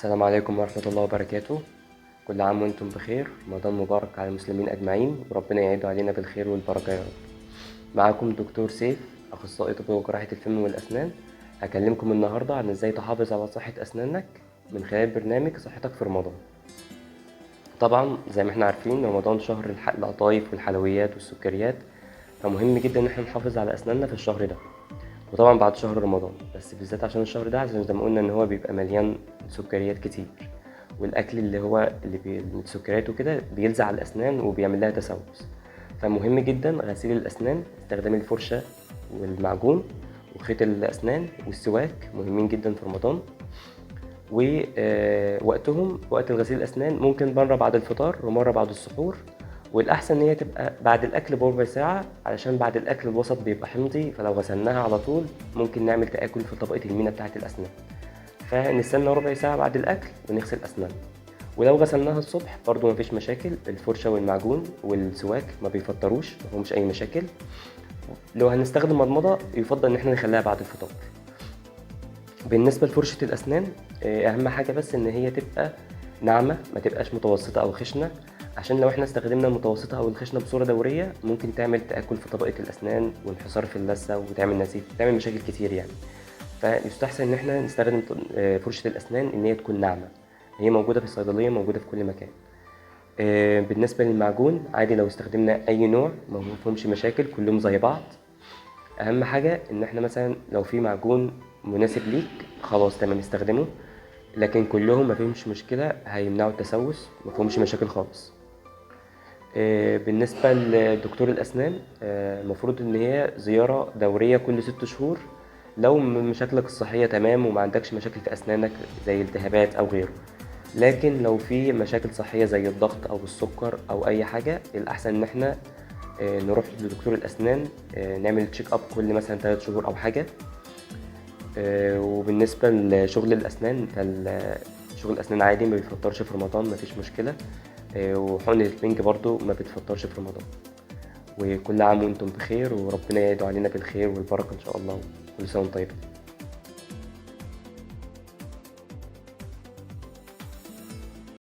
السلام عليكم ورحمة الله وبركاته. كل عام وانتم بخير، رمضان مبارك على المسلمين أجمعين، وربنا يعيده علينا بالخير والبركة يا رب. معاكم دكتور سيف، أخصائي طب وجراحة الفم والأسنان. هكلمكم النهاردة عن ازاي تحافظ على صحة أسنانك من خلال برنامج صحتك في رمضان. طبعا زي ما احنا عارفين رمضان شهر القطايف والحلويات والسكريات، فمهم جدا ان احنا نحافظ على أسناننا في الشهر ده، وطبعا بعد شهر رمضان، بس بالذات عشان الشهر ده، عشان زي ما قلنا ان هو بيبقى مليان سكريات كتير، والاكل اللي هو السكريات وكده بيلزق على الاسنان وبيعمل لها تسوس. فمهم جدا غسيل الاسنان، استخدام الفرشة والمعجون وخيط الاسنان والسواك، مهمين جدا في رمضان. ووقتهم وقت الغسيل الاسنان ممكن مرة بعد الفطار ومرة بعد السحور، والاحسن ان هي تبقى بعد الاكل بربع ساعة، علشان بعد الاكل الوسط بيبقى حمضي، فلو غسلناها على طول ممكن نعمل تاكل في طبقه المينا بتاعه الاسنان. فنستنى ربع ساعة بعد الاكل ونغسل اسناننا. ولو غسلناها الصبح برضو مفيش مشاكل، الفرشة والمعجون والسواك ما بيفطروش، مفيهومش اي مشاكل. لو هنستخدم مضمضة يفضل ان احنا نخليها بعد الفطار. بالنسبة لفرشه الاسنان، اهم حاجة بس ان هي تبقى ناعمة، ما تبقاش متوسطه او خشنه، عشان لو احنا استخدمنا المتوسطة او الخشنة بصورة دورية ممكن تعمل تاكل في طبقه الاسنان وانحصار في اللثة وتعمل نزيف، تعمل مشاكل كتير يعني. فيستحسن ان احنا نستخدم فرشه الاسنان ان هي تكون ناعمة، هي موجودة في الصيدلية، موجودة في كل مكان. بالنسبة للمعجون عادي لو استخدمنا اي نوع ما فيهمش مشاكل، كلهم زي بعض. اهم حاجة ان احنا مثلا لو في معجون مناسب ليك خلاص تمام استخدمه، لكن كلهم ما فيهمش مشكلة، هيمنعوا التسوس، ما فيهمش مشاكل خالص. بالنسبة لدكتور الأسنان، المفروض إن هي زيارة دورية كل 6 شهور لو مشاكلك الصحية تمام وما عندكش مشاكل في أسنانك زي التهابات أو غيره. لكن لو في مشاكل صحية زي الضغط أو السكر أو أي حاجة، الأحسن إن إحنا نروح لدكتور الأسنان، نعمل check up كل مثلا 3 شهور أو حاجة. وبالنسبة لشغل الأسنان، فشغل الأسنان عادي ما بيفطرش في رمضان، ما فيش مشكلة. وحقنة البنج برضو ما بتفطرش في رمضان. وكل عام وانتم بخير، وربنا يعيد علينا بالخير والبركة إن شاء الله، كل سنة وانتم طيبين.